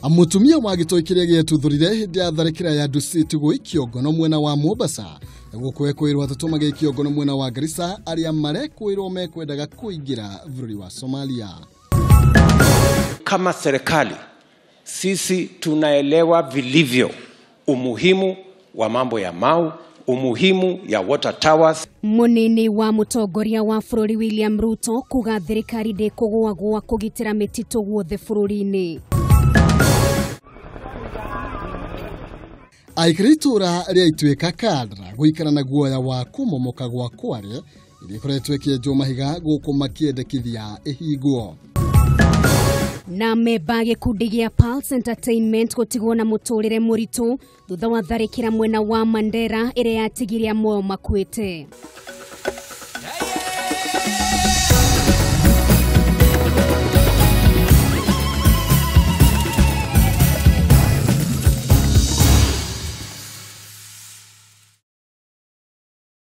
Mutumia wa gĩtoi kĩrĩa gĩetuthũrire hĩndĩ ya tharĩkĩra ya Dusit gũikio ngono mwena wa Mombasa. Gũkwĩkwĩrwo atatũ magĩikio ngono mwena wa Garissa arĩa marekwĩrwo mekwendaga kũingĩra bũrũri wa Somalia. Kama serikali sisi tunaelewa vilivyo umuhimu wa mambo ya Mau, umuhimu ya water towers. Munini wa mutongoria wa bũrũri William Ruto kuga thirikari ndĩkũgũagũa kũgitĩra mĩtitũ guothe bũrũri-inĩ. Aikari itũra rĩa Ituĩka Kandara gũikara na guoya wa kũmomoka gwa kware iria ikoretwo ĩkĩenjwo mahiga gũkũ makĩendekithia ĩhingwo. Na memba gĩkundi gĩa Pulse Entertainment gũtigwo na mũtũrĩre mũritũ thutha wa tharĩkĩra mwena wa Mandera ĩrĩa yatigire amwe makuĩte.